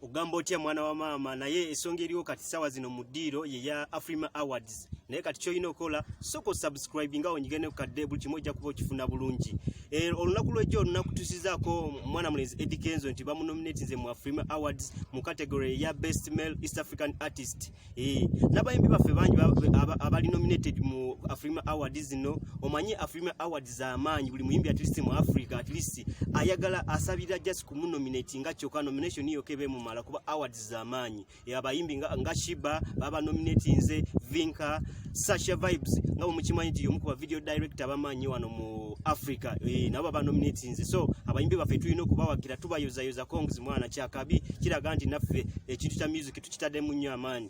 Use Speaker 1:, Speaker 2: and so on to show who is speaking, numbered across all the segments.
Speaker 1: Ogamba otya mwana wa maama? Naye ensonga eriwo kati sawa zino mu ddiiro ye ya Afrima Awards. Naye kati kyolina okola, sooka osubscribinga, onyige ne kadde, buli kimu ojja kuba okifuna bulungi. Olunaku lwejjo olunaku tusizaako mwana mulenzi Eddy Kenzo nti bamunominatinze mu Afrima Awards mu category ya Best Male East African Artist. N'abayimbi baffe bangi abali nominated mu Afrima Awards zino. Omanye Afrima Awards z'amaanyi, buli muyimbi at least mu Africa at least ayagala, asabira just kumunominate nga kyokka nomination yokka eba emumala, kuba awards z'amaanyi. Abayimbi nga Sheebah baba nominatinze, Vinka, Sasha Vybz, nga bwe mukimanyi nti y'omu ku ba video director abamanyi wano mu Africa, nabo baba nominatinze. So abayimbi baffe tulina okubawagira, tubayozayoza. Congs mwana, kyakabi, kiraga nti naffe ekintu kya music tukitaddemu nnyo amaanyi.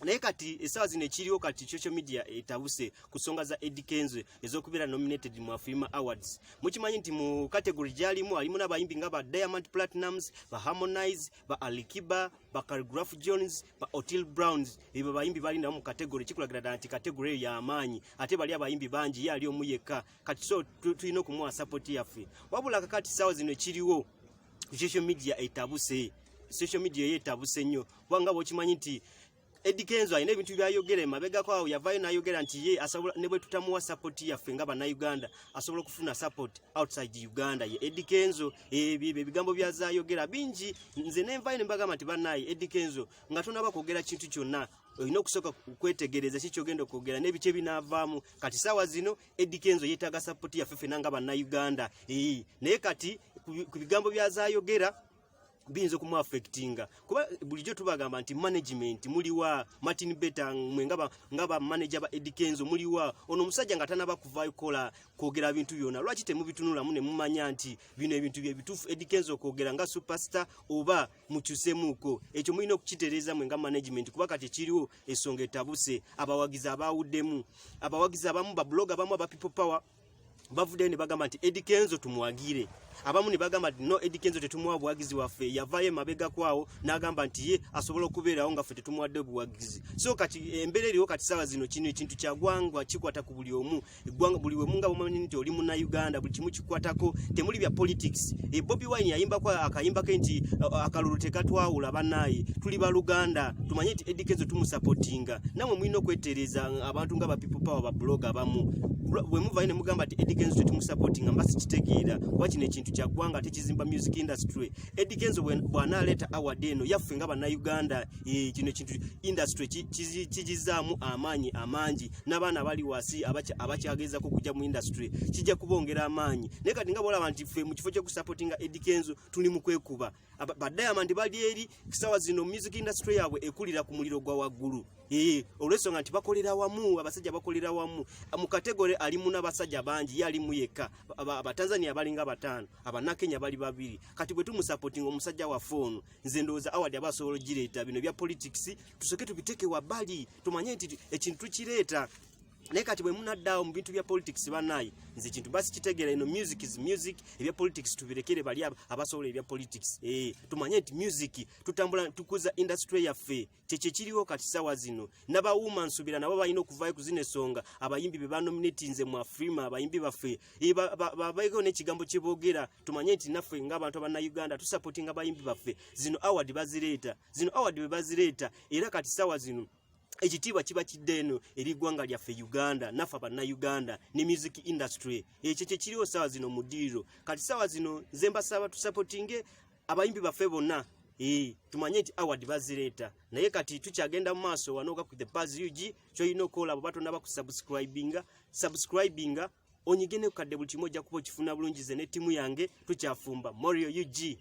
Speaker 1: Naye kati essaawa zino ekiriwo kati, social media etabuse ku nsonga za Eddy Kenzo ez'okubeera nominated mu Afrima Awards. Mukimanyi nti mu category gyalimu, alimu n'abayimbi nga ba Diamond Platnumz, ba Harmonize, ba Alikiba, ba Khaligraph Jones, ba Otile Brown. Ebyo bayimbi bali nabo mu category, kikulagira ddala nti category eyo y'amaanyi, ate bali abayimbi bangi, ye ali omu yekka. Kati so tulina okumuwa support yaffe. Wabula kakati essaawa zino ekiriwo ku social media etabuse, social media eyo etabuse nnyo, kubanga bw'okimanyi nti Eddy Kenzo alina ebintu byayogera emabegako awo. Yavaayo n'ayogera nti ye asobola, ne bwe tutamuwa support yaffe nga Bannayuganda, asobola okufuna support outside Uganda. Ye Eddy Kenzo, ebyo ebigambo byazayogera bingi. Nze nenvaayo ne mbagamba nti bannaye, Eddy Kenzo, nga tonaba kwogera kintu kyonna, olina okusooka kwetegereza ki kyogenda okwogera n'ebiki ebinaavaamu. Kati saawa zino Eddy Kenzo yeetaaga support yaffe ffenna nga Bannayuganda. Naye kati ku bigambo byazayogera biyinza okumuaffectinga, kuba bulijjo tubagamba nti management muliwa? Martin Beta, mwe nga ba manager ba Eddy Kenzo muliwa? Ono omusajja nga tanaba kuvaayo kukola kwogera bintu byonna, lwaki temubitunulamu ne mumanya nti bino ebintu bye bituufu Eddy Kenzo okwogera nga superstar, oba mukyusemuuko? Ekyo mulina okukitereeza mwe nga management, kuba kati ekiriwo ensonga etabuse, abawagizi abaawuddemu, abawagizi abamu, bablog abamu aba People Power bavuddeyo ne bagamba nti Eddy Kenzo tumuwagire, abamu ne bagamba nti no, Eddy Kenzo tetumuwa buwagizi waffe. Yavaayo emabega kwawo n'agamba nti ye asobola okubeerawo nga ffe tetumuwadde obuwagizi. So kati embeera eriwo kati saawa zino, kino ekintu kya ggwanga, kikwata ku buli omu, eggwanga buli wemu. Nga bwomanyi nti oli Munnayuganda, buli kimu kikwatako, temuli bya politics. Bobi Wine yayimbako akayimbako nti akalulu tekatwawula, bannaaye tuli baluganda. Tumanye nti Eddy Kenzo tumusupportinga. Namwe mulina okwetereza, abantu nga ba People Power, ba blog abamu, bwe muvayo ne mugamba nti Eddy Kenzo tetumusupportinga, mba sikitegeera, kuba kino ekintu kya ggwanga ate kizimba music industry. Eddy Kenzo bw'anaaleeta award eno yaffe nga Bannayuganda, kino ekintu industry kigizaamu amaanyi amangi, n'abaana abali wansi abakyagezaako okujja mu industry kijja kubongera amaanyi. Naye kati nga bwolaba nti ffe mu kifo ky'okusupportinga Eddy Kenzo tuli mu kwekuba. Ba Diamond bali eri sawa zino music industry yaabwe ekulira ku muliro gwa waggulu, olw'ensonga nti bakolera wamu, abasajja bakolera wamu. Mu category alimu n'abasajja bangi, ye alimu yekka. Abatanzania balinga bataano, Abannakenya bali babiri. Kati bwe tumusupportinga omusajja waffe ono, nze ndowooza award aba asobola ogireeta. Bino ebya politics tusooke tubiteeke wabbali, tumanye nti ekintu tukireeta. Naye kati bwe munaddaawo mu bintu bya politics, bannaye, nze kintu basi kitegeera, eno music is music, ebya politics tubirekere bali abasobola ebya politics. Tumanye nti music tutambula, tukuza industry yaffe. Kyekyo kiriwo kati sawa zino. N'abawuuma nsuubira nabo balina okuvaayo ku zino ensonga, abayimbi be banominatinze mu Afrima, abayimbi baffe, babeeko n'ekigambo kye boogera. Tumanye nti naffe ng'abantu Abannayuganda tusupportinga abayimbi baffe. Zino award bazireeta, zino award bwe bazireeta, era kati sawa zino ekitiibwa kiba kidde eno eri ggwanga lyaffe Uganda, naffe Abannayuganda ne music industry. Ekyo kyekiriwo saawa zino mu ddiiro. Kati saawa zino nze mbasaba tusupportinge abayimbi baffe bonna. Tumanye nti award bazireeta, naye kati tukyagenda mu maaso wano ku The Buzz UG. Kyolina okukola, bwe batonaba kusubscribinga, subscribinga, onyige ne kukadde, buli kimu ojja kuba okifuna bulungi. Ze ne ttiimu yange tukyafumba Morio UG.